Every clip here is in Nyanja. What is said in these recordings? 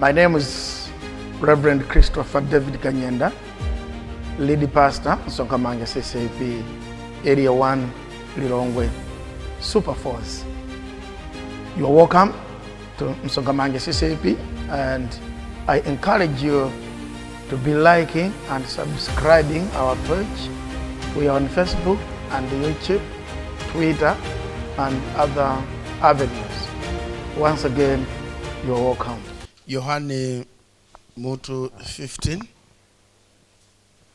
My name is Reverend Christopher David Kanyenda, lead pastor, Msonkhamanja CCAP, Area 1, Lilongwe, Super Force. You are welcome to Msonkhamanja CCAP, and I encourage you to be liking and subscribing our page. We are on Facebook and YouTube, Twitter, and other avenues. Once again, you are welcome. Yohane mutu 15.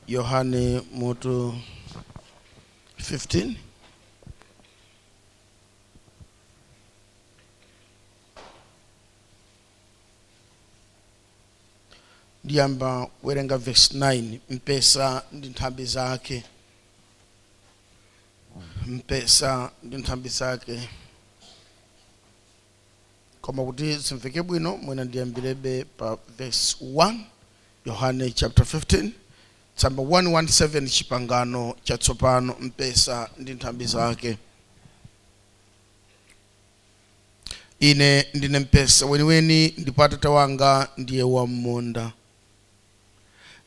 Yohane mutu 15. Ndiyamba kuwerenga verse 9. Mpesa ndi nthambi zake. Mpesa ndi nthambi zake. Koma kuti zimveke bwino, mwina ndiyambirebe pa verse 1. Yohane chapter 15, tsamba 117, Chipangano Chatsopano. Mpesa ndi nthambi zake. Ine ndine mpesa weniweni, ndipo Atate wanga ndiye wam'munda.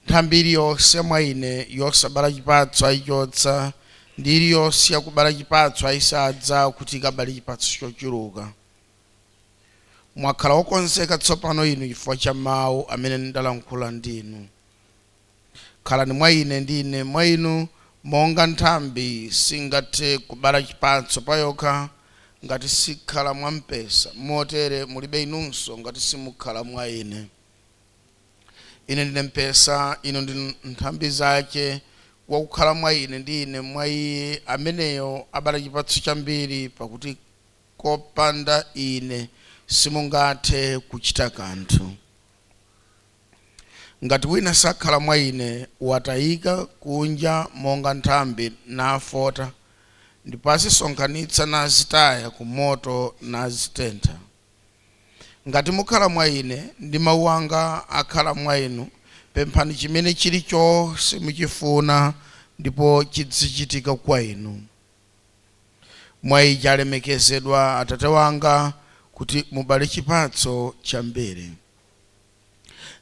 Nthambi iliyonse mwa ine yosabala chipatso ayichotsa, ndi iliyonse yakubala chipatso ayisadza, kuti ikabale chipatso chochuluka. Mwakhala wokonzeka tsopano inu chifukwa cha mawu amene ndalankhula ndi inu. Khalani mwa ine, ndi ine mwa inu. Monga nthambi singathe kubala chipatso payokha ngati sikhala mwa mpesa, motere mulibe inunso ngati simukhala mwa ine. Ine ndine mpesa, inu ndinu nthambi zace. Wakukhala mwa ine, ndi ine mwa iye, ameneyo abala chipatso chambiri, pakuti kopanda ine simungathe kuchita kanthu. Ngati wina sakhala mwa ine, watayika kunja monga nthambi, nafota, ndipo azisonkhanitsa nazitaya kumoto, nazitentha. Ngati mukhala mwa ine, ndi mawu anga akhala mwa inu, pemphani chimene chilichonse muchifuna, ndipo chidzichitika kwa inu. Mwa ichi alemekezedwa Atate wanga, kuti mubale chipatso chambiri,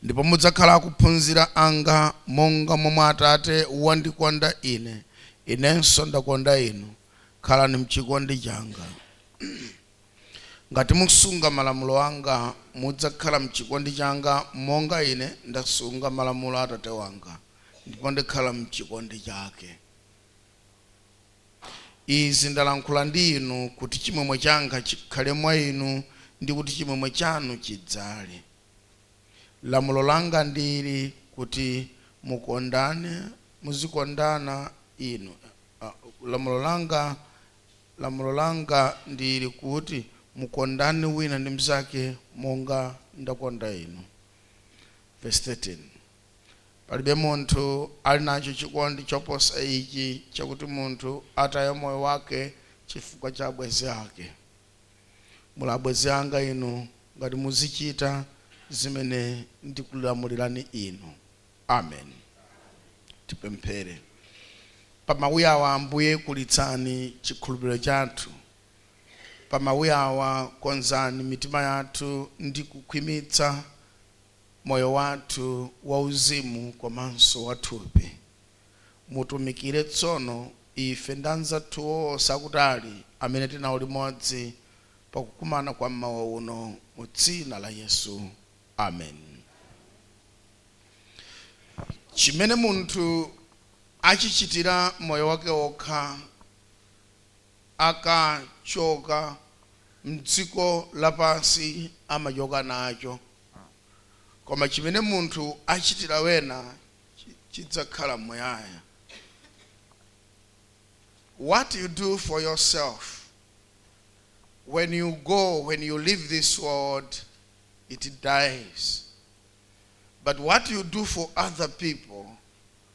ndipo mudzakhala akuphunzira anga. Monga momwe Atate wandikonda ine, inenso ndakonda inu. Khalani mchikondi changa. Ngati musunga malamulo anga, mudzakhala mchikondi changa, monga ine ndasunga malamulo a Atate wanga, ndipo ndikhala mchikondi chake. Izi ndalankhula ndi inu kuti chimwemwe changa chikhale mwa inu, ndi kuti chimwemwe chanu chidzale. Lamulo langa ndili, kuti mukondane, muzikondana inu. Lamulo langa ndili kuti mukondane wina ndi mnzake monga ndakonda inu. Verse 13. Palibe munthu ali nacho chikondi choposa ichi, chakuti munthu ataya moyo wake chifukwa cha abwenzi ake. Muli abwenzi anga inu ngati muzichita zimene ndikulamulirani inu. Amen. Tipemphere. Pa mawu awa, Ambuye, kulitsani chikhulupiriro chathu. Pa mawu awa, konzani mitima yathu ndi kukhwimitsa moyo wathu wauzimu komanso wathupi. Mutumikire tsono ife ndi anzathu onse akutali amene tinawo limodzi pakukumana kwa mmawa uno, mu dzina la Yesu, amen. Chimene munthu achichitira moyo wake wokha akachoka mdziko lapansi, amachoka nacho, koma chimene munthu achitira wena chidzakhala muyaya. What you do for yourself when you go, when you leave this world, it dies, but what you do for other people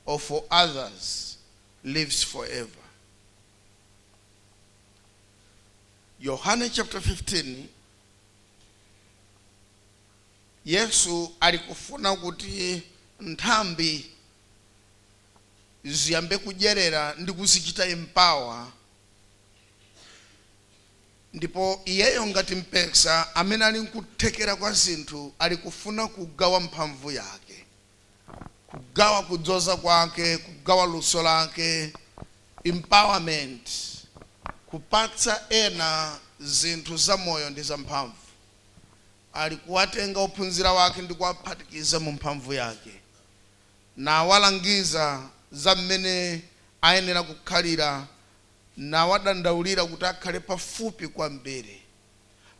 or for others lives forever. Yohane chapter 15, Yesu ali kufuna kuti nthambi ziyambe kudyerera ndi kuzichita empower. Ndipo iyeyo ngati mpesa amene ali nkuthekera kwa zinthu, ali kufuna kugawa mphamvu yake, kugawa kudzoza kwake, kugawa luso lake, empowerment, kupatsa ena zinthu za moyo ndi za mphamvu. Ali kuwatenga ophunzira wake ndi kuwaphatikiza mu mphamvu yake, nawalangiza za mmene ayenera kukhalira, nawadandaulira kuti akhale pafupi kwambiri,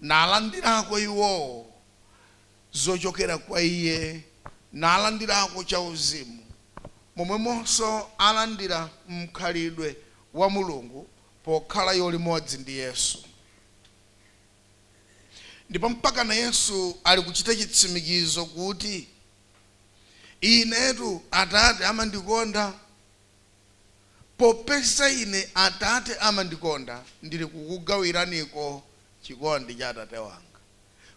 nalandirako iwowo zochokera kwa iye, nalandirako chauzimu, momwemonso alandira mkhalidwe wa Mulungu pokhala iwo limodzi ndi Yesu. Ndipo mpaka na Yesu ali kuchita chitsimikizo kuti, "Inetu Atate amandikonda. Popeza ine Atate amandikonda, ndili kukugawiraniko chikondi cha Atate wanga,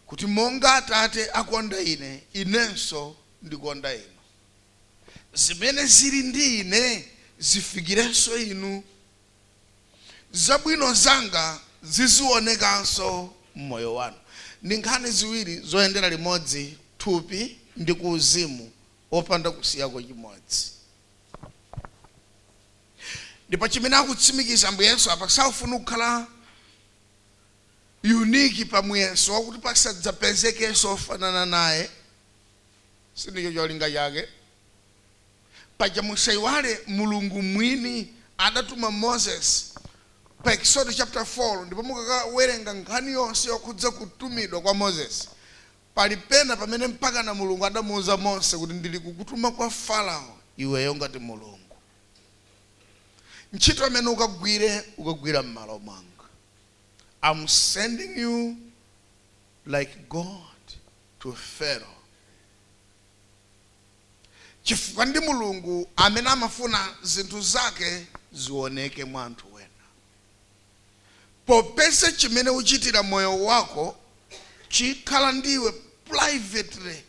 kuti monga Atate akonda ine, inenso ndikonda inu. Zimene zili ndi ine zifikirenso inu. Zabwino zanga zizionekanso mmoyo wanu." Ndi nkhani ziwiri zoyendera limodzi, thupi ndi kuuzimu, opanda kusiyako chimodzi. Ndipo chimene akutsimikiza Ambuye Yesu apa, safuna kukhala unique pamuyeso wakuti pasadzapezekenso ofanana naye. Sindicho cholinga chake. Paja musayiwale, Mulungu mwini adatuma Moses pa Exodus chapter 4. Ndipo mukakawerenga nkhani yonse yokhudza kutumidwa kwa Moses, pali pena pamene mpaka na Mulungu adamuwuza Mose kuti, "Ndili kukutuma kwa Farao iweyo ngati Mulungu. Ntchito amene ukagwire, ukagwira m'malo mwanga. I'm sending you like God to Pharaoh." Chifukwa ndi Mulungu amene amafuna zinthu zake zioneke mwa anthu wena. Popeza chimene uchitira moyo wako chikhala ndiwe privately,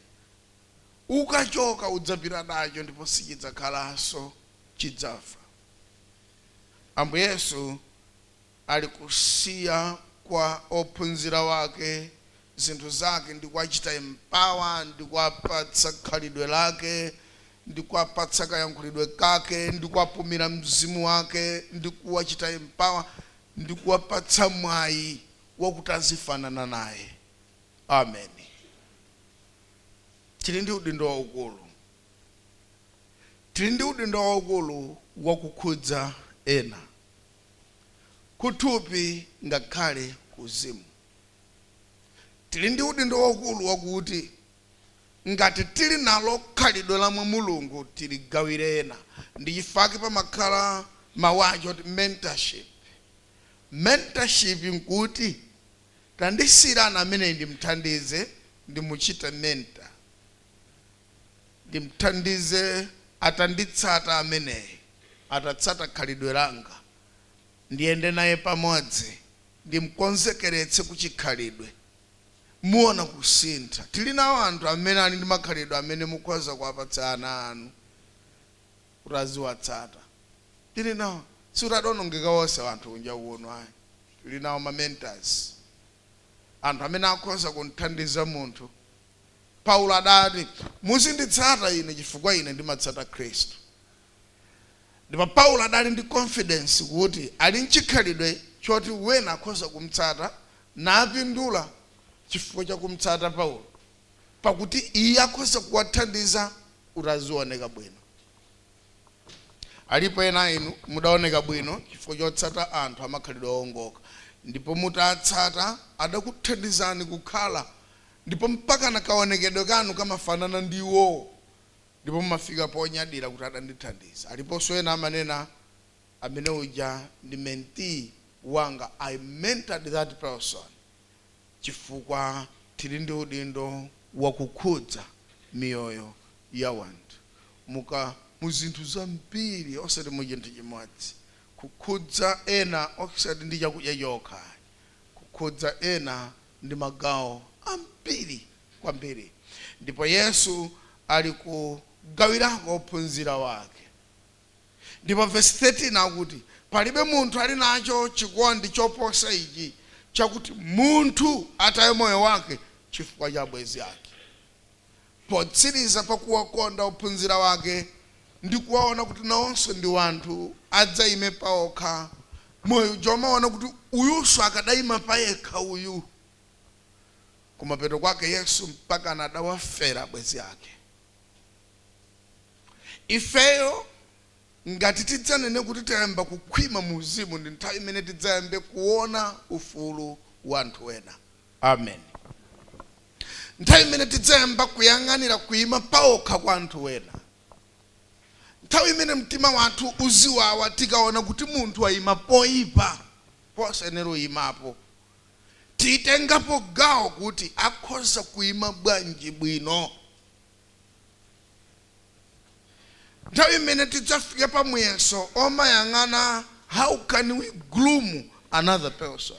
ukachoka udzapita nacho ndipo sichidzakhalanso, chidzafa. Ambuye Yesu ali kusiya kwa ophunzira wake zinthu zake ndi kuwachita empower, ndi kuwapatsa khalidwe lake, ndi kuwapatsa kayankhulidwe kake, ndi kuwapumira mzimu wake, ndi kuwachita empower, ndi kuwapatsa mwayi wakuti azifanana naye. Amen. Tili ndi udindo waukulu, tili ndi udindo waukulu wakukhudza ena kuthupi ngakhale kuzimu. Tili ndi udindo waukulu wakuti ngati tili nalo khalidwe la mwa Mulungu, tiligawire ena. Ndi chifukwa pamakhala mawu acho kuti mentorship. Mentorship nkuti tandisiyirana amene ndimthandize, ndimuchite mentor, ndimthandize atanditsata ameneyi, atatsata khalidwe langa, ndiyende naye pamodzi, ndimkonzekeretse kuchikhalidwe, muona kusintha. Tili nawo anthu amene ali ndi makhalidwe amene mukhoza kuwapatsa ana anu kuti aziwatsata. Tili nawo, sikuti adonongeka wonse anthu kunja kuno, ayi. Tili nawo ma mentors, anthu amene akhoza kunthandiza munthu. Paulo adati, "Muzinditsata ine chifukwa ine ndimatsata Khristu." Ndipo Paulo adali ndi confidence kuti ali mchikhalidwe choti wena akhoza kumtsata napindula chifukwa cha kumtsata Paulo, pakuti iye akhoza kuwathandiza kuti azioneka bwino. Alipo ena inu mudaoneka bwino chifukwa chotsata anthu amakhalidwe owongoka, ndipo mutatsata adakuthandizani kukhala, ndipo mpaka na kaonekedwe kanu kamafanana ndi iwowo, ndipo mumafika ponyadira kuti adandithandiza. Aliponso ena amanena, "Amene uja ndi mentee wanga, I mentored that person." Chifukwa tili ndi udindo wakukhudza miyoyo ya wanthu muka mu zinthu zambiri, osati mu chinthu chimodzi. Kukhudza ena osati ndi chakudya chokha, kukhudza ena ndi magawo ambiri kwambiri. Ndipo Yesu ali kugawirako ophunzira wake. Ndipo verse 13 akuti, "Palibe munthu ali nacho chikondi choposa ichi, Chakuti munthu ataye moyo wake chifukwa cha abwenzi ake. Potsiriza pakuwakonda ophunzira wake ndi kuwaona kuti nawonso ndi wanthu adzayime paokha, moyo uja umaona kuti uyunso akadayima payekha uyu. Kumapeto kwake Yesu mpaka anadawafera abwenzi ake. Ifeyo ngati tidzanene kuti tayamba kukhwima mu uzimu, ndi nthawi imene tidzayambe kuona ufulu wa anthu ena. Amen. Nthawi imene tidzayamba kuyang'anira kuyima paokha kwa anthu ena, nthawi imene mtima wathu uziwawa tikaona kuti munthu ayima poyipa posayenera uyimapo, titengapo gawo kuti akhoza kuyima bwanji bwino. Nthawi imene tidzafike pa muyeso omayang'ana how can we groom another person.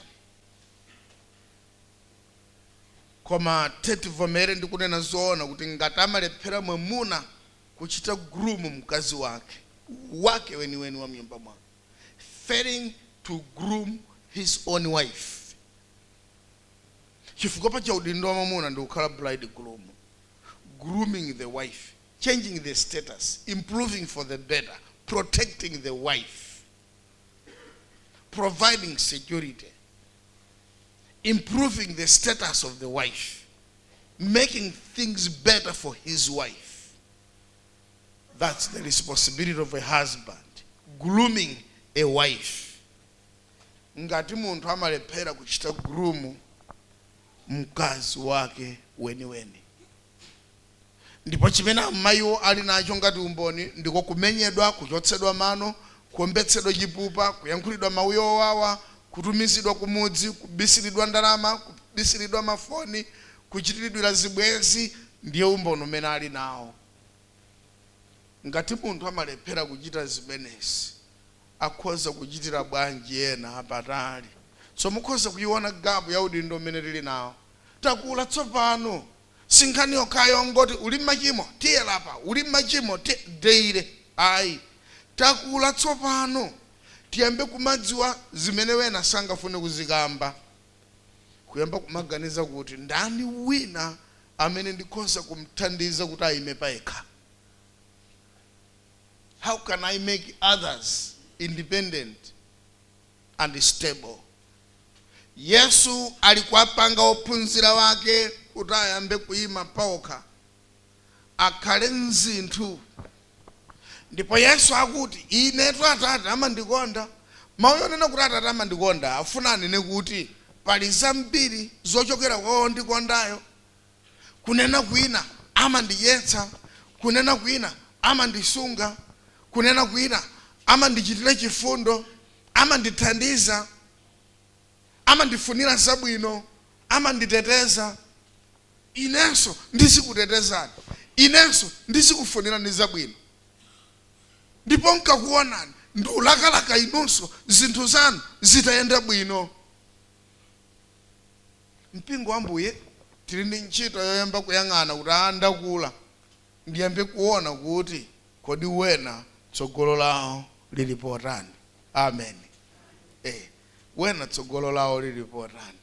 Koma tetivomere ndi kunena zoona kuti ngati amalephera mwamuna kuchita groom mkazi wake wake weniweni wa mnyumba mwake, failing to groom his own wife, chifukwa pacha udindo wa mwamuna ndi kukhala bridegroom, grooming the wife, changing the status, improving for the better, protecting the wife, providing security, improving the status of the wife, making things better for his wife. That's the responsibility of a husband, grooming a wife. Ngati munthu amalephera kuchita groom mkazi wake weniweni, ndipo chimene amayiwo ali nacho ngati umboni ndiko kumenyedwa, kuchotsedwa mano, kuombetsedwa chipupa, kuyankhulidwa mawu owawa, kutumizidwa kumudzi, kubisiridwa ndalama, kubisiridwa mafoni, kuchitiridwira zibwenzi, ndiye umboni umene ali nawo. Ngati munthu amalephera kuchita zimenezi, akhoza kuchitira bwanji ena apatali? So mukhoza kuiona gap ya udindo umene tili nawo. Takula tsopano, sinkhani yokhayo ngoti uli machimo tiyelapa, uli machimo deire ayi. Takula tsopano, tiyambe kumadziwa zimene wena sangafune kuzikamba, kuyamba kumaganiza kuti ndani wina amene ndikhoza kumthandiza kuti ayime payekha. How can I make others independent and stable? Yesu alikuwapanga ophunzira wake kuti ayambe kuyima paokha, akhale mzinthu. Ndipo Yesu akuti, inetu Atate amandikonda. Mawu yonena kuti Atate amandikonda afuna anene kuti pali zambiri zochokera kwa ondikondayo. Kunena kwina amandidyetsa, kunena kwina amandisunga, kunena kwina amandichitira chifundo, amandithandiza, amandifunira zabwino, amanditeteza. Inenso ndizikutetezani, inenso ndizikufunirani zabwino, ndipo nkakuonani ndiulakalaka inunso zinthu zanu zitayenda bwino. Mpingo wa Ambuye, tili ndi ntchito yoyamba kuyang'ana kuti andakula, ndiyambe kuona kuti kodi wena tsogolo lawo lili potani. Amen. Wena tsogolo lawo lili potani,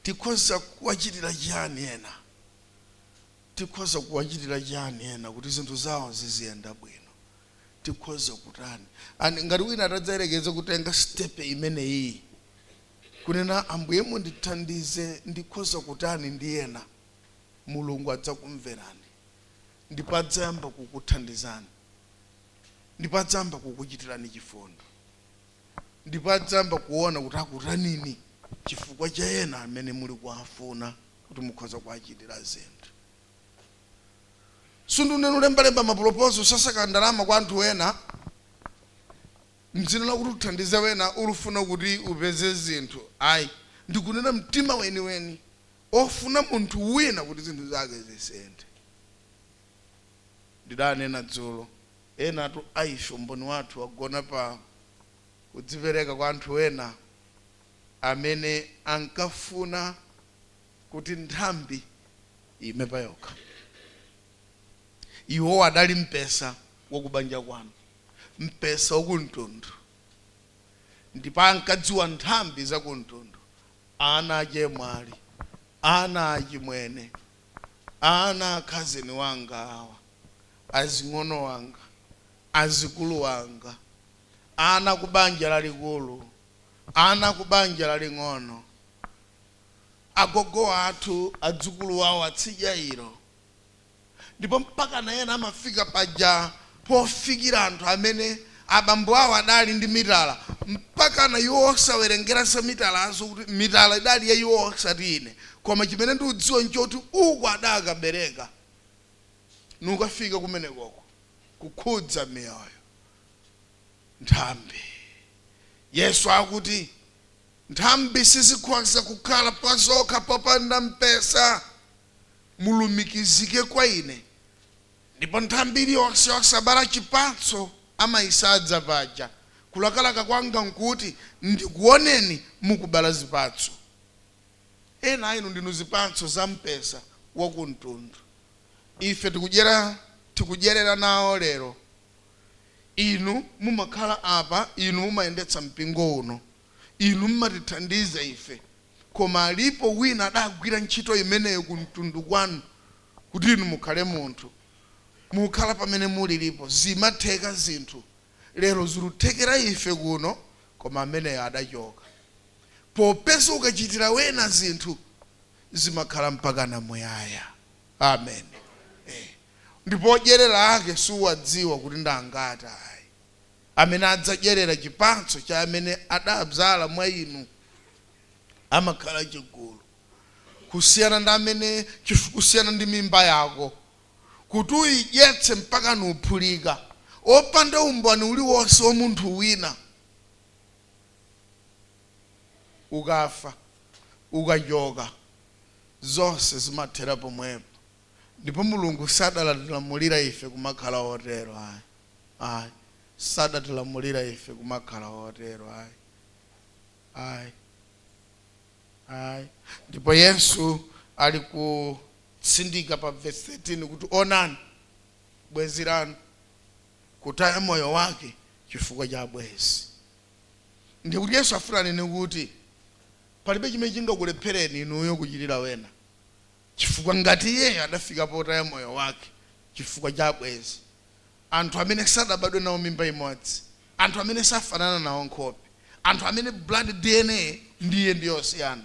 tikhoza kuwachitira chiyani ena, tikhoza kuwachitira chiyani ena kuti zinthu zawo ziziyenda bwino, tikhoza kutani? And ngati wina atadzayerekeza kutenga step imeneyi, kunena Ambuye mundithandize, ndikhoza kutani ndi ena, Mulungu adzakumverani ndipo adzayamba kukuthandizani, ndipo adzayamba kukuchitirani chifundo, ndipo adzayamba kuona kuti akutanini chifukwa cha ena amene muli kuwafuna kuti mukhoza kuwachitira zinthu. Sundunena ulembalemba ma proposal, sasaka ndalama kwa anthu ena mdzina lakuti uthandize wena, ulufuna kuti upeze zinthu. Ayi, ndikunena mtima weniweni ofuna munthu wina kuti zinthu zake zisinthe. Ndidanena dzulo, enatu aife umboni wathu wagona pa kudzipereka kwa anthu ena amene ankafuna kuti nthambi ime payokha. Iwo adali mpesa wakubanja kwanu, mpesa wakumtundu. Ndipo ankadziwa nthambi zakumtundu, ana achemwali, ana achimwene, ana akhazeni wanga awa, azing'ono wanga, azikulu wanga, ana kubanja lalikulu, ana kubanja laling'ono, agogo athu, adzukulu awo atsidya ilo. Ndipo mpaka ena amafika paja pofikira anthu amene abambo awo adali ndi mitala, mpaka na iwo osawerengeranso mitalazo, kuti mitala idali ya iwo osati ine, koma chimene ndikudziwa nchoti uku adakabereka. Nukafika kumenekoko kukhudza miyoyo. Nthambi, Yesu akuti nthambi sizikhoza kukhala pazokha popanda mpesa. Mulumikizike kwa ine. Ndipo nthambi iliyonse yosabala chipatso amayisadza paja. Kulakalaka kwanga nkuti ndikuoneni mukubala zipatso. Ena inu ndinu zipatso za mpesa wakumtundu. Ife tikudyerera nawo lero. Inu mumakhala apa, inu mumayendetsa mpingo uno, inu mumatithandiza ife, koma alipo wina adagwira ntchito imeneyo kumtundu kwanu kuti inu mukhale munthu, mukhala pamene mulilipo. Zimatheka zinthu lero, zikuthekera ife kuno, koma ameneyo adachoka. Popeza ukachitira wena zinthu, zimakhala mpaka na muyaya. Amen. Ndipo odyerera ake suwadziwa kuti ndangati ayi, amene adzadyerera chipatso cha amene adabzala mwa inu amakhala chigulu, kusiyana ndi amene kusiyana ndi mimba yako kuti uyidyetse mpaka nuphulika, opanda umboni uliwonse wa munthu wina. Ukafa, ukachoka, zonse zimathera pomwepo. Ndipo Mulungu sadatilamulira ife kumakhala otero ayi, ayi, sadatilamulira ife kumakhala otero ayi, ayi, ayi. Ndipo Yesu ali kutsindika pa verse 13 kuti onani bwenzi lanu kutaya moyo wake chifukwa cha bwenzi. Ndikuti Yesu afuna anene kuti palibe chimene chingakulephereni inuyo kuchitira wena, chifukwa ngati iyeyo adafika potaya moyo wake chifukwa cha bwenzi, anthu amene sadabadwe nawo mimba imodzi, anthu amene safanana nawo nkhope, anthu amene blood DNA ndiye ndiyosiyana,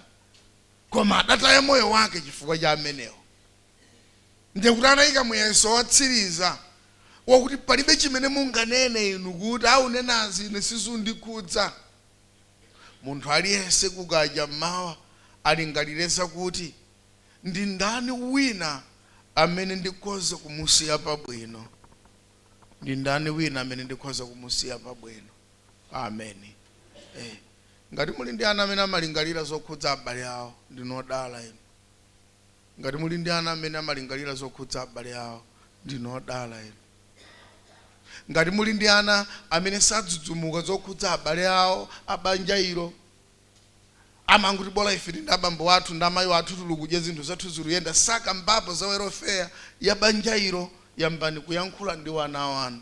koma adataya moyo wake chifukwa cha amenewo, ndiye kuti anayika muyeso wotsiriza wakuti palibe chimene munganene inu kuti aunenazi ine sizindikhudza. Munthu aliyense kukacha mmawa alingalireza kuti ndi ndani wina amene ndikhoza kumusiya pabwino, ndi ndani wina amene ndikhoza kumusiya pabwino. Amen. Ngati muli ndi ana amene amalingalira zokhudza abale awo, ndinodala inu. Ngati muli ndi ana amene amalingalira zokhudza abale awo, ndinodala inu. Ngati muli ndi ana amene sadzudzumuka zokhudza abale awo abanja ilo, amanguti bola ife ndi abambo athu ndi amayi athu tili kudya, zinthu zathu ziluyenda, sakambapo za welfare ya banja ilo, yambani kuyankhula ndi wana wanu.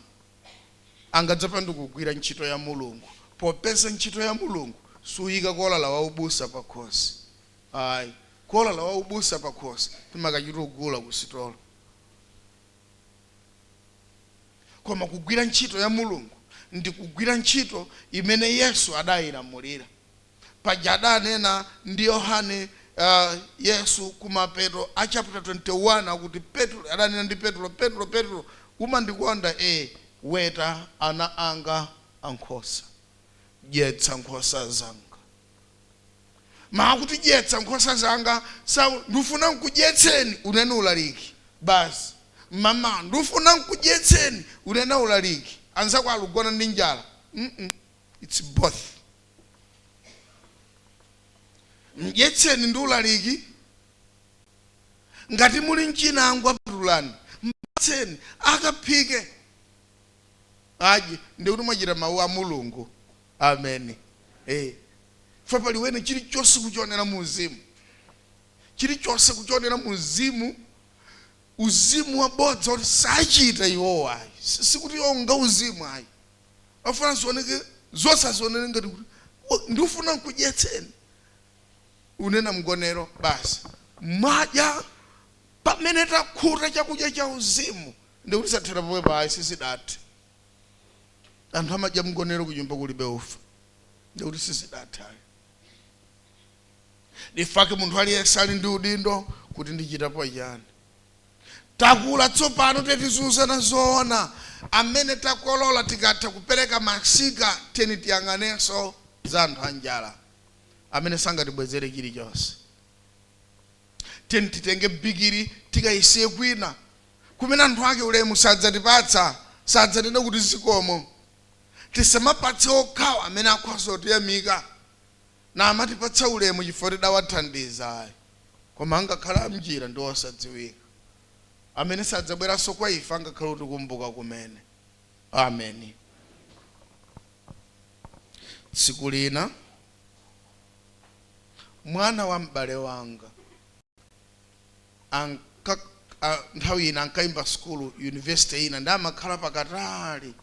Angadzapande kugwira ntchito ya Mulungu, popeza ntchito ya Mulungu suyika kolala wa ubusa pakhosi ayi. Kolala wa ubusa pakhosi timakachita kugula kusitolo, koma kugwira ntchito ya Mulungu ndi kugwira ntchito imene Yesu adayilamulira. Paja adanena ndi Yohane, Yesu kumapeto a chapter 21 akuti Petro adanena ndi Petro, "Petro, Petro, umandikonda?" "E, weta ana anga ankhosa, dyetsa nkhosa zanga." Makuti dyetsa nkhosa zanga, sa ndifuna nkudyetseni unene ulaliki basi. Mama, ndifuna nkudyetseni unene ulaliki, anzako alugona ndi njala. It's both, mdyetseni ndi ulaliki. Ngati muli mchinangwa, patulani, mpatseni akaphike adye, ndikuti mwachita mawu a Mulungu. Amen. Fa pali wene chilichonse kuchionera mu uzimu, chilichonse kuchionera mu uzimu, uzimu wabodza kuti sachita iwowo ayi. Sikuti iwo nga uzimu ayi, afuna zioneke zosazionere ngati kuti Ndifuna nkudyetseni, unena mgonero basi, mwadya. Pamene takhuta chakudya cha uzimu, ndikuti sathera pomwe payi, sizidathe. Anthu amadya mgonero kunyumba kulibe ufa, ndikuti sizidathe ayi. Ndifake munthu aliyense ali ndi udindo kuti ndichitapo chani. Takula tsopano, tetizuzana zoona. Amene takolola, tikatha kupereka masika, teni tiyang'anenso za anthu anjala amene sangatibwezere chilichonse. Teni titenge bigiri, tikayisiye kwina kumene anthu ake ulemu sadzatipatsa, sadzanena kuti zikomo. Tisamapatse okhawa amene akhoza kutiyamika na amatipatsa ulemu chifukwa tidawathandiza ayi, koma angakhala amnjira ndi osadziwika amene sadzabweranso kwa ife, angakhala kutikumbuka kumene. Ameni. Tsiku lina mwana wa m'bale wanga anka nthawi ina ankayimba skulu university ina, ndi amakhala pakatali.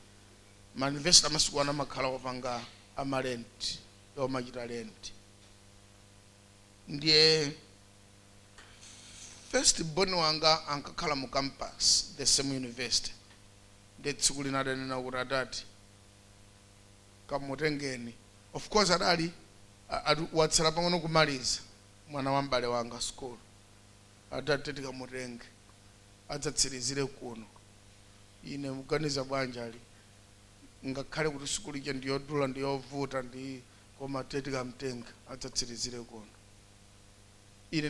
Ma university amasiku ano amakhala opanga ama rent, omachita rent. Ndiye first born wanga ankakhala mu campus, the same university. Ndiye tsiku lina adanena kuti, "Atati, kamutengeni." Of course adali watsala pang'ono kumaliza mwana wa m'bale wanga school. "Atati, tikamutenge adzatsirizire kuno." Ine muganiza bwanji, ali ngakhale kuti sukulu ija ndiyodula, ndiyovuta, ndi koma te tikamtenga adzatsirizire kuno. Ine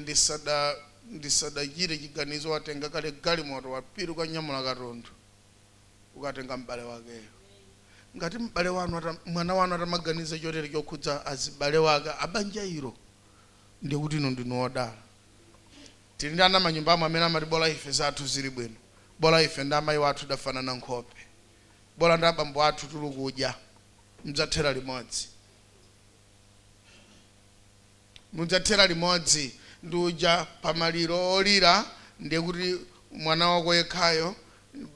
ndisadachite chiganizo, watenga kale galimoto, wapita ukanyamula katundu, ukatenga m'bale wakeyo. Ngati m'bale wanu mwana wanu atamaganiza chotere chokhudza azibale wake, abanja ilo, ndikuti inu ndinu odala. Tili ndi ana manyumbamo amene amati, "Bola ife zathu zili bwino, bola ife ndi amayi wathu dafanana nkhope, bola ndi abambo athu tuli kudya." Mudzathera limodzi, mudzathera limodzi. Ndi uja pamaliro olira, ndiye kuti mwana wako yekhayo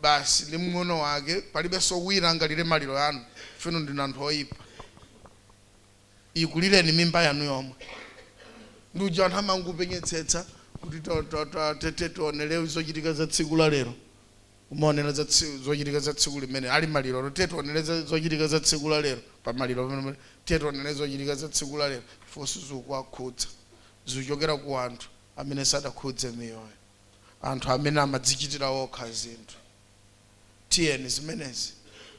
basi ndi mng'ono wake, palibenso wina angalire maliro anu. Feno ndinu anthu oyipa, ikulireni mimba yanu yomwe. Ndi uja anthu amangupenyetsetsa kuti tete tionere zochitika za tsiku la lero, umaonera zochitika za tsiku limene ali maliro. Tete tionere zochitika za tsiku la lero pamaliro pamene, tete tionere zochitika za tsiku la lero. Ifonso zikuwakhudza, zikuchokera ku anthu amene sadakhudze miyoyo, anthu amene amadzichitira okha zinthu. Tiyeni zimenezi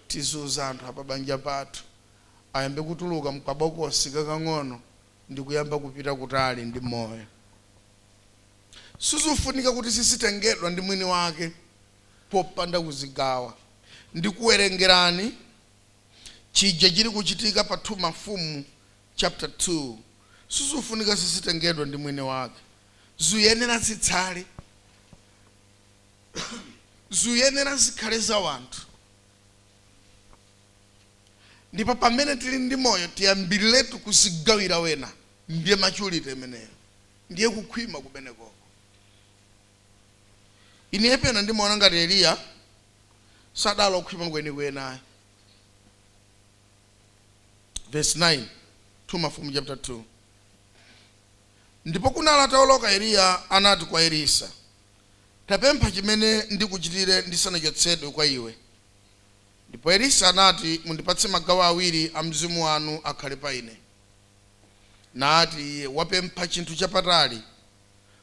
tizuza anthu apabanja pathu ayambe kutuluka mkabokosi kakang'ono ndi kuyamba kupita kutali ndi moyo. Sizofunika kuti zizitengedwa ndi mwini wake popanda kuzigawa. Ndikuwerengerani chija chili kuchitika pa 2 Mafumu chapter 2. Sizofunika zizitengedwa ndi mwini wake, ziyenera zitsale, ziyenera zikhale za wanthu. Ndipo pamene tili ndi moyo, tiyambiriretu kuzigawira wena. Ndiye maturity imeneyo, ndiye kukhwima kumenekoko. Ine pena ndimaona ngati Eliya sadala okhwima kwenikweni ayi. Verse 9, 2 Mafumu chapter 2. Ndipo kunali atawoloka Eliya, anati kwa Elisa, "Tapempha chimene ndikuchitire ndisanachotsedwe kwa iwe." Ndipo Elisa anati, "Mundipatse magawo awiri a mzimu wanu akhale pa ine." Nati iye, "Wapempha chinthu chapatali,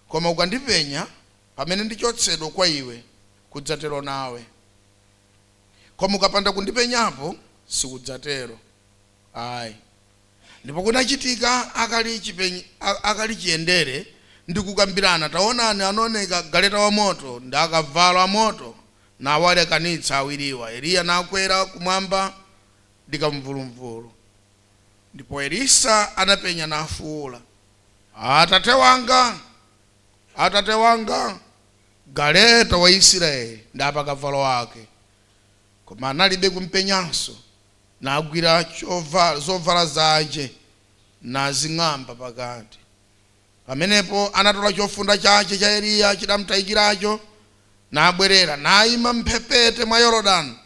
koma ukandipenya pamene ndichotsedwa kwa iwe, kudzatero nawe, koma ukapanda kundipenyapo, sikudzatero ayi." Ndipo kunachitika akali chiyendere ndi kukambirana, taonani, anaoneka galeta wa moto ndi akavalo a moto, nawalekanitsa awiriwa. Eliya nakwera kumwamba ndi kamvulumvulu. Ndipo Elisa anapenya nafuwula, "Atate wanga, atate wanga, galeta wa Israeli ndi apakavalo ake!" Koma analibe kumpenyanso, nagwira zovala zace, nazing'amba pakati. Pamenepo anatola chofunda chace cha Eliya chidamtayikiracho, nabwerera, nayima mphepete mwa Yorodani.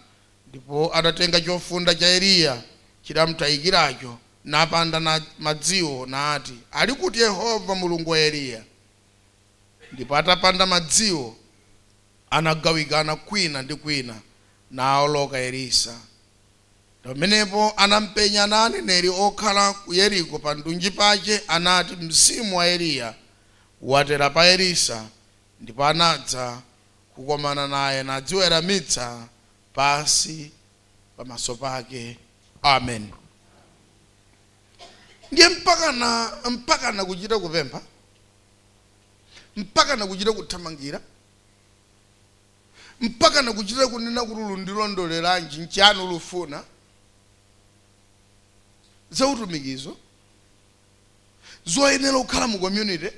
Ndipo adatenga chofunda cha Eliya chidamtayikiracho. Napanda na madziwo, nati, "Ali kuti Yehova Mulungu wa Eliya?" Ndipo atapanda madziwo, anagawikana kwina ndi kwina, naoloka Elisa. Pamenepo anampenya na aneneri okhala ku Yeriko pa ndunji pache, anati, "Mzimu wa Eliya watera pa Elisa." Ndipo anadza kukomana naye, nadziweramitsa pasi pamaso pake. Amen. Ndiye mpakana kuchita kupempha, mpakana kuchita kuthamangira, mpakana kuchita kunena kuti, "Lundilondoleranji? Nchani ulufuna?" Zautumikizo zoyenera kukhala mu community,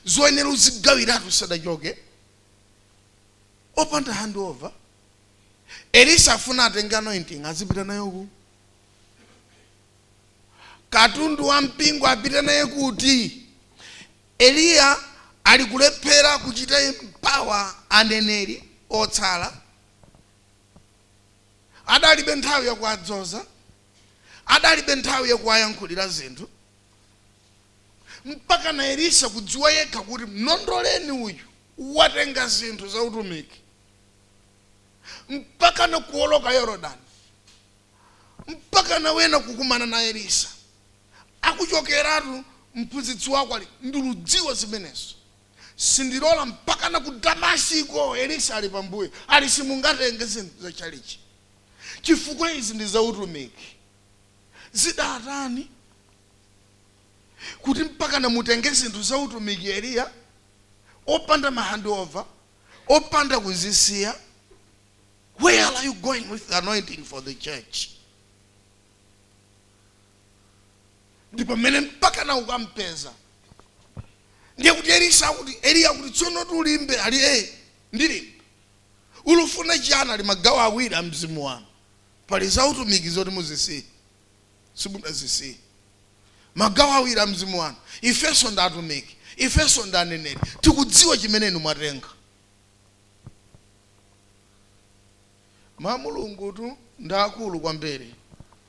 zoyenera uzigawiratu sadachoke opanda handover. Elisa afuna atenge anointing, azipita nayo ku katundu wa mpingo, apite naye kuti? Eliya ali kulephera kuchita empower aneneri otsala. Adalibe nthawi yakuadzoza, adalibe nthawi yakuwayankhulira zinthu, mpaka na Elisa kudziwa yekha kuti, "Mlondoleni uyu, watenga zinthu za utumiki." Mpaka na kuoloka Yorodani, mpaka na wena kukumana na Elisa akuchokeratu, mphunzitsi wako ali ndiludziwa zimenezo, sindilola. Mpaka na ku Damasiko, Elisa ali pambuyo, ali, "Simungatenge zinthu zachalichi, chifukwa izi ndi zautumiki." Zidatani kuti mpaka namutenge zinthu zautumiki Eliya opanda ma handover, opanda kuzisiya? Where are you going with the anointing for the church? Ndi pamene mpaka na ukampeza. Ndiye kuti Elisa akuti, Eliya akuti, "Tsono tulimbe?" Ali, "Eh, ndilimbe. Ulufuna chiyani?" Ali, "Magawo awiri a mzimu wanu. Pali zautumiki zoti muzisiye, simunazisiye. Magawo awiri a mzimu wanu. Ifenso ndi atumiki, ifenso ndi aneneri, tikudziwa chimene inu mwatenga." Ma Mulungutu ndi akulu kwambiri,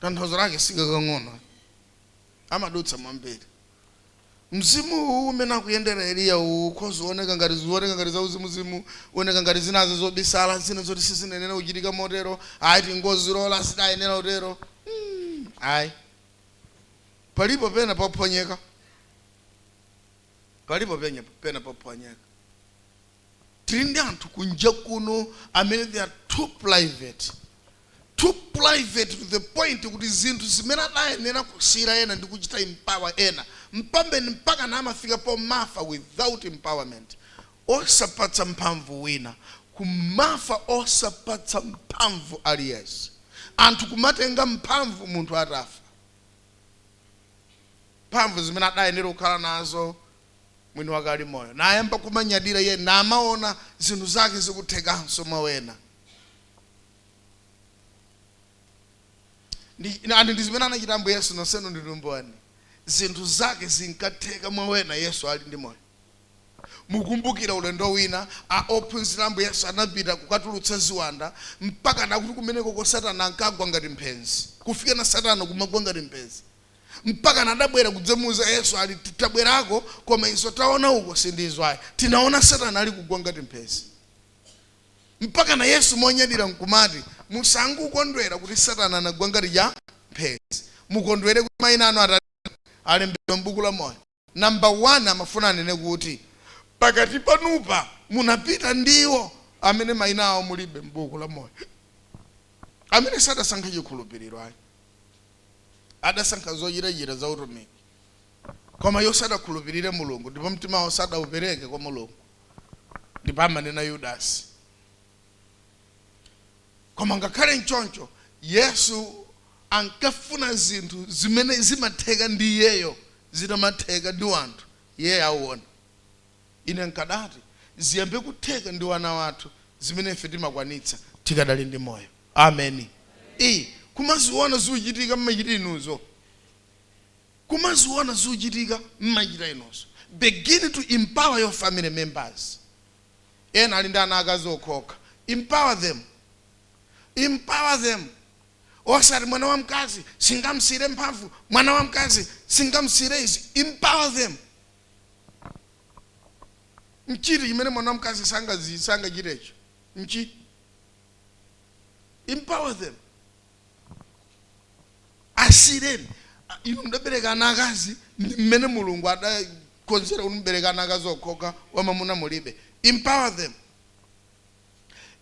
tanthauzo lake sikakang'ono, amadutsa mwambiri. Mzimu uwu umene akuyendera Eliya uwu ukhoza ngati zioneka ngati zauzimuzimu, uoneka ngati zinazo zobisala, zina zoti sizinenera kuchitika motero, ayi, tingozilola, sidayenera kutero. Ayi, palipo pena pophonyeka, palipo pena pophonyeka. Tili ndi anthu kunja kuno amene they are too private, too private to the point kuti zinthu zimene adayenera kusiyira ena ndi kuchita empower ena, mpambeni mpaka na amafika pomafa without empowerment, osapatsa mphamvu wina, kumafa osapatsa mphamvu aliyense. Anthu kumatenga mphamvu munthu atafa, mphamvu zimene adayenera kukhala nazo mwini wake ali moyo, nayamba kumanyadira iye, namaona zinthu zake zikuthekanso mwa wena. Ndi ndi zimene anachita Ambuye Yesu. Nonsenu ndinu mboni, zinthu zake zinkatheka mwa wena Yesu ali ndi moyo. Mukumbukira ulendo wina a ophunzira Ambuye Yesu anapita kukatulutsa ziwanda, mpaka nakuti kumeneko ko Satana ankagwa ngati mphenzi, kufika na Satana kumagwa ngati mphenzi, mpaka nadabwera kudzamuuza Yesu, ali, "Tabwerako, koma izo taona uko sindizo ayi, tinaona Satana ali kugwa ngati mphenzi." Mpaka na Yesu monyadira nkumati, "Musangukondwera kuti Satana anagwa ngati ya mphenzi, mukondwere kuti mayina anu atati alembedwa m'buku la moyo." Number 1, amafuna anene kuti pakati panupa munapita ndiwo amene mayina awo mulibe m'buku la moyo, amene sadasankhe chikhulupiriro ayi, adasankha zochitachita za utumiki, koma iwo sadakhulupirire Mulungu ndipo mtima wawo sadaupereke kwa Mulungu. Ndipo amanena Yudasi. Koma ngakhale nchoncho, Yesu ankafuna zinthu zimene zimatheka ndi iyeyo zitamatheka ndi wanthu iye auona. Ine nkadati ziyambe kutheka ndi wana wathu zimene ife timakwanitsa tikadali ndi moyo. Ameni. I kumaziona zikuchitika mmachita inuzo, kumaziona zikuchitika mmachita inuzo. Begin to empower your family members. Ena ali ndi ana akazi okhokha, empower them, empower them. Osati mwana wa mkazi singamsire mphamvu, mwana wa mkazi singamsire izi. Empower them. Nchiti chimene mwana wa mkazi sangachitecho nchi? Empower them. Asireni. Inu mudabereka ana akazi, ndi mmene Mulungu adakonzera kuti mubereka ana akazi okhoka, wamamuna mulibe. Empower them.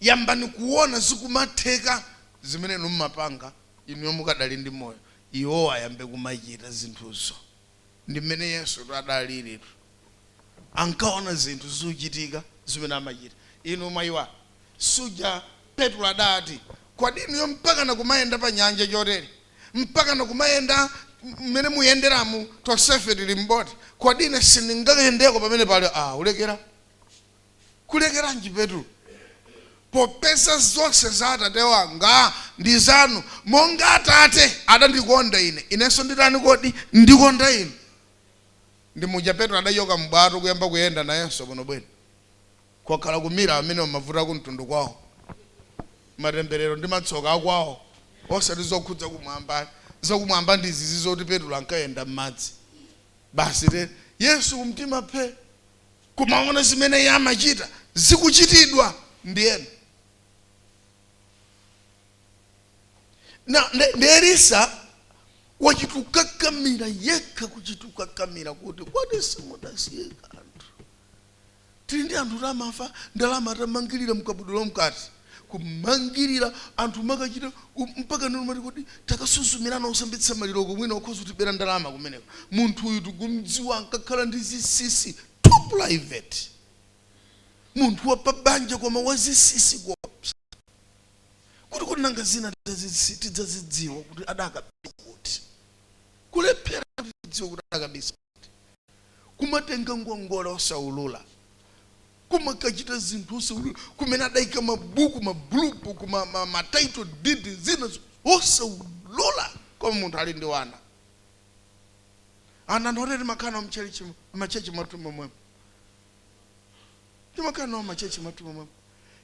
Yambani kuona zikumatheka zimene inu mmapanga inuyo mukadali ndi moyo, iwo ayambe kumachita zinthuzo. Ndi mmene Yesu adaliritu, ankaona zinthu zikuchitika zimene amachita. Inu mwayiwa suja Petro adati, "Kodi inuyo mpaka nakumayenda pa nyanja chotere, mpaka nakumayenda mmene muyenderamu, tonsefe tili mboti, kodi ine sindingayendeko pamene pali?" Ah, ulekera kulekeranji, Petro, popeza zonse za Atate wanga ndi zanu? Monga Atate adandikonda ine, inenso nditani kodi? Ndikonda inu. Ndi muja Petro adachoka mbwato kuyamba kuyenda nayenso bwino bwino. Kwakhala kumira amene mavuto kumtundu kwawo, matemberero ndi matsoka akwawo, osati zokhudza kumwamba. Zakumwamba ndi zizi zoti Petro ankayenda m'madzi basi. Te Yesu kumtima phe, kumaona zimene iye amachita zikuchitidwa ndi ena. Na ndi Elisa wachitukakamira yekha, kuchitukakamira kuti kodi simudasiye kanthu? Tili ndi anthu tamafa ndalama atamangirira mkabudula mkati, kumangirira anthu makachita mpaka neno mati kuti takasuzumirana osambitsa maliro kumwina okhoza kutibera ndalama kumeneko. Munthu uyu tikumdziwa, ankakhala ndi zinsinsi, too private, munthu wa pabanja koma wazinsinsi kuopsa kuti nanga zina tidzazidziwa kuti adakabisa kuti, kulephera kuti tidziwe kuti adakabisa kuti, kumatenga ngongole osaulula, kumakachita zinthu osaulula, kumene adayika mabuku, ma blue book, ma title deed, zina osaulula, koma munthu ali ndi wana. Ana anthu oteti makhala nawo mchalichi, machechi mwathu momwemo, timakhala nawo machechi mwathu momwemo,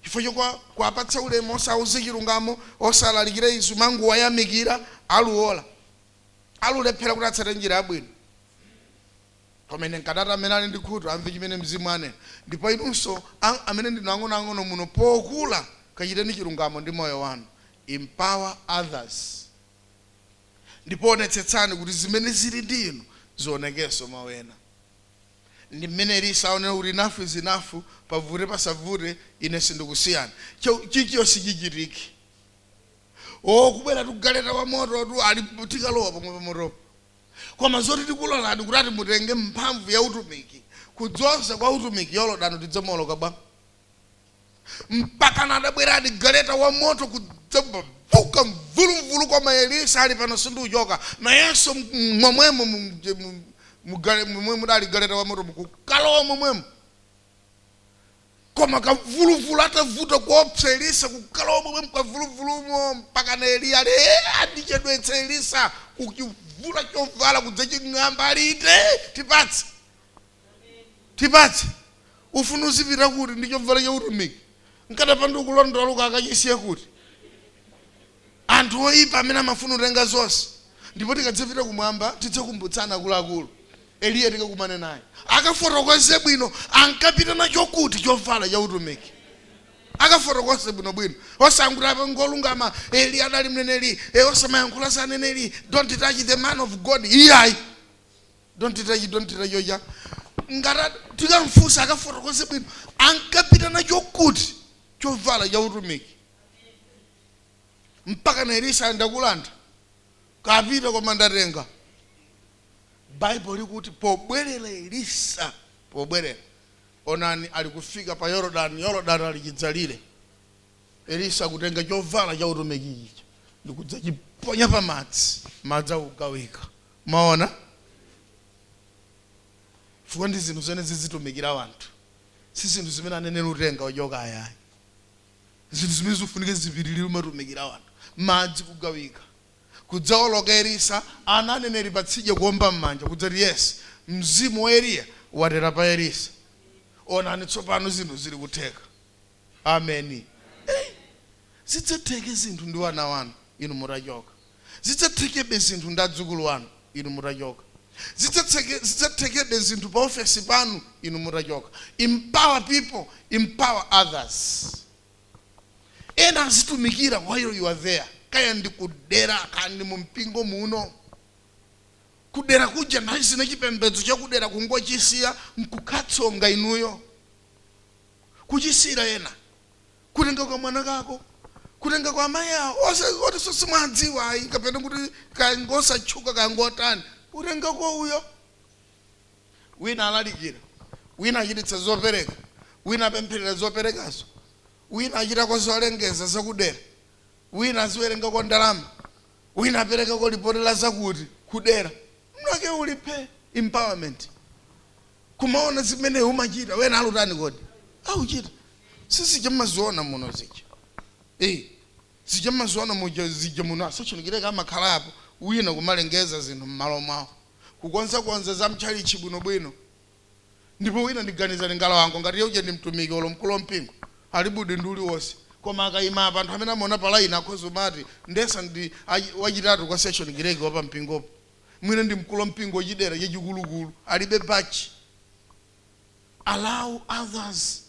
chifukwa chokwa kuwapatsa ulemu, osauze chilungamo, osalalikira izu, mangu wayamikira aluola, alulephera kuti atsate njira yabwino. Pamene nkadati amene ali ndi khutu amve chimene Mzimu anena. Ndipo inunso amene ndinu ang'onoang'ono muno, pokula kachiteni chilungamo ndi moyo wanu. Empower others, ndipo onetsetsani kuti zimene zili ndi inu zionekenso mwa ena. Ndi mmene Elisa aonera kuti enough is enough, pavute pasavute ine sindikusiyani. Chichiyo sichichitike. O, kubwera tugaleta wa moto tu ali, tikalowa pomwe pamotopo, koma zoti tikulolani kuti ati mutenge mphamvu ya utumiki, kudzoza kwa utumiki, Yorodani tidzamoloka bwa? Mpaka nadabweradi galeta wa moto kudzavuka mvulumvulu, koma Elisa ali pano, sindiuchoka nayenso. Momwemo momwe mudali galeta wa moto, mukukalowa momwemo, koma kamvuluvulu atavuta kuopsa, Elisa kukalowa momwemo kamvuluvulumo, mpaka na Eliya ali, "Eh, andichedwetsa Elisa," kuchivula chovala kudzaching'amba, alite, "Tipatse, tipatse, ufuna uzipita kuti ndi chovala cha utumiki? Nkadapanda ukulondola luka akachisiye kuti." Anthu oyipa amene amafuna kutenga zonse. Ndipo tikadzapita kumwamba tidzakumbutsana akuluakulu. Eliya tikakumane naye akafotokoze bwino ankapita nacho kuti chovala cha utumiki, akafotokoze bwinobwino, osanguti apo ngolungama, Eliya adali mneneri, osamayankhula za aneneri, don't touch the man of God. Iyayi, don't touch, don't touch oja. Ngati tikamfunsa akafotokoze bwino ankapita nacho kuti chovala cha utumiki, mpaka na Elisa ndakulanda, kapita koma ndatenga. Baibulo likuti pobwerera Elisa, pobwerera, onani ali kufika pa Yorodani, Yorodani ali chidzalire, Elisa kutenga chovala cha utumiki ichi ndikudzachiponya pa madzi, madzi akugawika. Maona, chifukwa ndi zinthu zimene zizitumikira wanthu, si zinthu zimene anenera utenga ochoka ayayi, zinthu zimene zifunike zipitirire umatumikira wanthu. Madzi kugawika, kudzaoloka Elisa, ana aneneri patsidya kuomba m'manja kudzati, "Yes, mzimu wa Eliya watera pa Elisa. Onani tsopano zinthu zili kutheka." Ameni. Hey, zidzatheke zinthu ndi wana wanu. inu mutachoka. Zidzathekebe zinthu ndi adzukulu anu inu mutachoka. Zidzathekebe zinthu pa ofesi panu inu mutachoka. Empower people, empower others. Ena azitumikira while you are there, kaya ndi kudera, kaya ndi mu mpingo muno. Kudera kuja nthawi zina chipembedzo chakudera kungochisiya nkukhatsonga inuyo, kuchisiyira ena, kutenga kwa mwana kako, kutenga kwa amayi awo oti simwadziwa ayi, kapena kuti kangosatchuka, kangotani, kutenga kwa uyo. Wina alalikira, wina achititsa zopereka, wina apempherera zoperekazo, wina achitako zolengeza zakudera, wina aziwerenga kwa ndalama, wina apereka ko lipoti la zakuti kudera. Mnake ulipe empowerment, kumaona zimene umachita wena alutani kodi auchita. Sisija mmaziona muno zija, zija mmaziona muja zija muno asachinikireka amakhala apo, wina kumalengeza zinthu m'malo mwawo, kukonzakonza za mtchalichi bwinobwino. Ndipo wina ndiganiza lingala wango ngati yauja ndi mtumiki olo mkulu wampingo, alibudi ndi uliwonse, koma akayima apa anthu amene amaona pa line akhoza umati ndesa ndi wachitatu kwa section gireki wapa mpingopo. Mwina ndi mkulu wampingo wachidera chachikulukulu, alibe bachi. Allow others,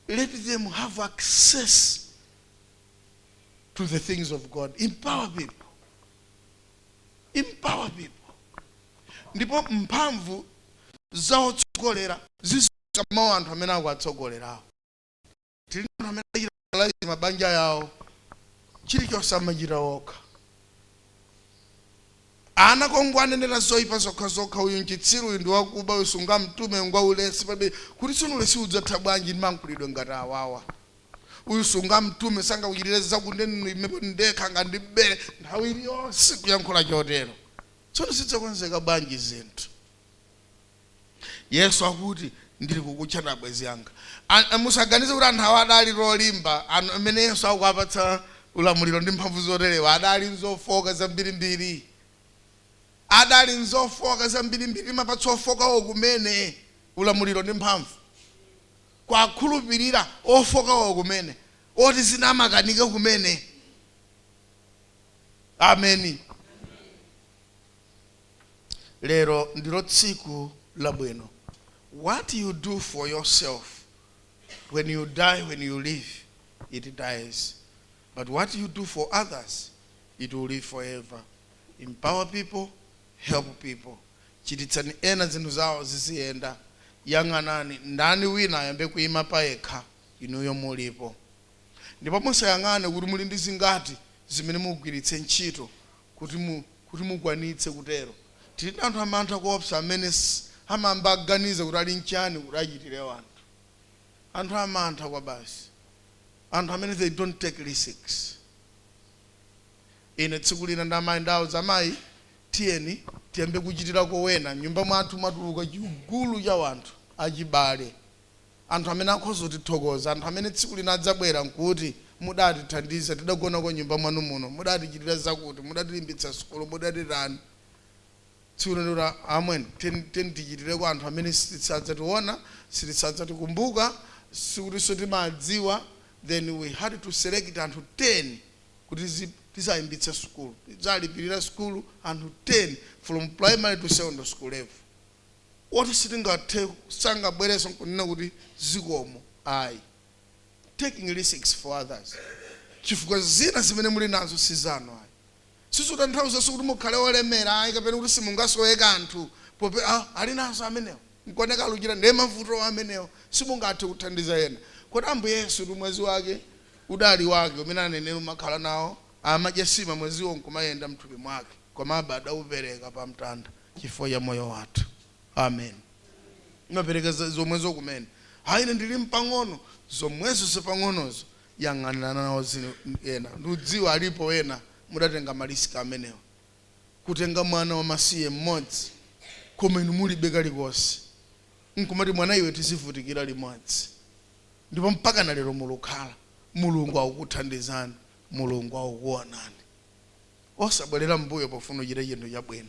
let them have access to the things of God. Empower people, empower people. Ndipo mphamvu zaotsogolera zizikamawo anthu amene akuatsogolerawo. Tili anthu amene achita mabanja yawo, chilichonse amachita okha. Ana kongo anenera zoyipa zokhazokha: uyu mchitsiru, uyu ndi wakuba, uyu sungamtume, ngwa ulesi. Pabe kuti tsono ulesi udzatha bwanji ndi mankhulidwe ngati awawa? Uyu sungamtume, sangakuchitire zakunde, imepo ndekha ngandibere. Nthawi iliyonse kuyankhula chotero, tsono zidzakonzeka bwanji zinthu? Yesu akuti, "Ndili kukutchani abwenzi anga." Musaganize kuti anthu awa adali olimba. Amene Yesu akuwapatsa ulamuliro ndi mphamvu zoterewa adali nzofoka zambirimbiri, adali nzofoka zambirimbiri. Mapatsa ofokawo kumene ulamuliro ndi mphamvu, kwakhulupirira ofokawo kumene, oti zinamakanika kumene. Ameni. Lero ndilo tsiku labwino. What you do for yourself, when you die, when you live, it dies, but what you do for others, it will live forever. Empower people, help people. Chititsani ena zinthu zawo ziziyenda. Yang'anani ndani wina ayambe kuyima payekha inuyo mulipo. Ndipo musayang'ane kuti muli ndi zingati zimene mugwiritse ntchito kuti mukwanitse kutero. Tili ndi anthu amantha kuopsa amene amayamba aganiza kuti ali nchani kuti achitire anthu. Anthu amantha kwa basi, anthu amene they don't take risks. Ine tsiku lina ndi amayi ndawuza amayi, "Tiyeni tiyambe kuchitirako wena." Nyumba mwathu mwatuluka chigulu cha wanthu achibale, anthu amene akhoza kutithokoza, anthu amene tsiku lina adzabwera nkuti, "Mudatithandiza, tidagonako nyumba mwanu muno, mudatichitira zakuti, mudatilimbitsa sukulu, mudatitani." Tsiku lina amweni tiyeni tichitireko anthu amene sitidzationa, sitidzatikumbuka, sikutinso timadziwa. Then we had to select anthu 10 kuti tizayimbitse sukulu, tidzalipirira sukulu anthu 10 from primary to secondary school level, woti sitingathe sangabwereso nkunena kuti zikomo ayi. Taking risks for others, chifukwa zina zimene muli nazo si zanu ayi. Sizotanthauzaso kuti mukhale olemera ayi, kapena kuti simungasowe kanthu pope ali nazo amenewo nkuoneka aluchira ndiye mavuto amenewo, simungathe kuthandiza ena. Kodi Ambuye Yesu ndi mwezi wake udali wake umene aneneri umakhala nawo, amadya sima mweziwo nkumayenda mthupi mwake, komabe adaupereka pa mtanda chifukwa cha moyo wathu. Amen. Imapereka zomwezo kumene hayi ine ndili mpang'ono, zomwezo zipang'onozo yang'anirana nawo zino ena. Ndiudziwa alipo ena mudatenga ma risk amenewa, kutenga mwana wamasiye mmodzi koma inu mulibe kalikonse, nkumati, "Mwana iwe, tizivutikira limodzi." Ndipo mpaka na lero mulukhala. Mulungu akukuthandizani, Mulungu akukuonani. Osabwerera mbuyo pofuna kuchita chinthu chabwino,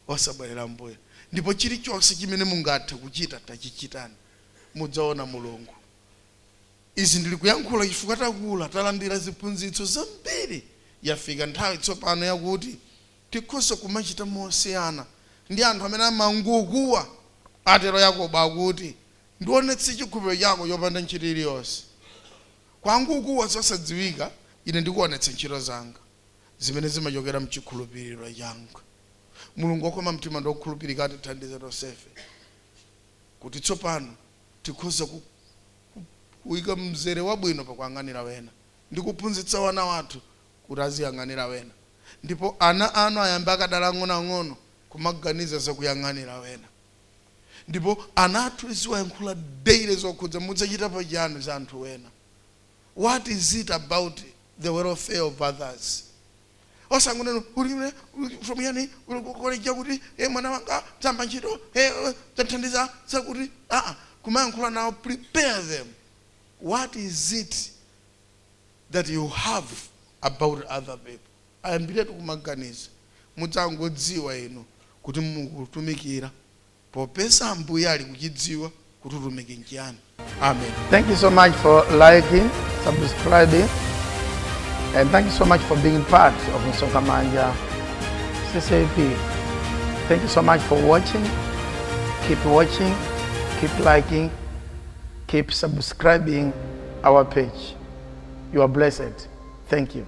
osabwerera mbuyo. Ndipo chilichonse chimene mungathe kuchita, tachichitani, mudzaona Mulungu. Izi ndili kuyankhula chifukwa takula, talandira ziphunzitso zambiri. Yafika nthawi tsopano yakuti tikhoza kumachita mosiyana ndi anthu amene amangokuwa. Atero Yakobo akuti, "Ndionetse chikhulupiriro chako chopanda ntchito iliyonse." Kwangukuwa zosadziwika, ine ndikuonetsa ntchito zanga zimene zimachokera mchikhulupiriro changa. Mulungu wokoma mtima ndiokhulupirika atithandize tonsefe kuti tsopano tikhoza kuyika mzere wabwino pakuyang'anira wena ndi kuphunzitsa wana wathu kuti aziyang'anira wena, ndipo ana anu ayambe akadala ang'onoang'ono kumaganiza zakuyang'anira wena. Ndipo ana athu tiziwayankhula daily zokhudza mudzachitapo chani za anthu wena. What is it about the welfare of others? Osangonena uli from yani koleja kuti, "Mwana wanga tsamba ntchito, tathandiza zakuti." Aa, kumayankhula nawo, prepare them. What is it that you have about other people? Ayambiretu kumaganiza. Mudzangodziwa inu kuti mukutumikira, popeza Ambuye ali kuchidziwa kuti utumiki nchiyani. Amen. Thank you so much for liking, subscribing, and thank you so much for being part of Msonkhamanja CCAP. Thank you so much for watching. Keep watching, keep liking, keep subscribing our page. You are blessed. Thank you.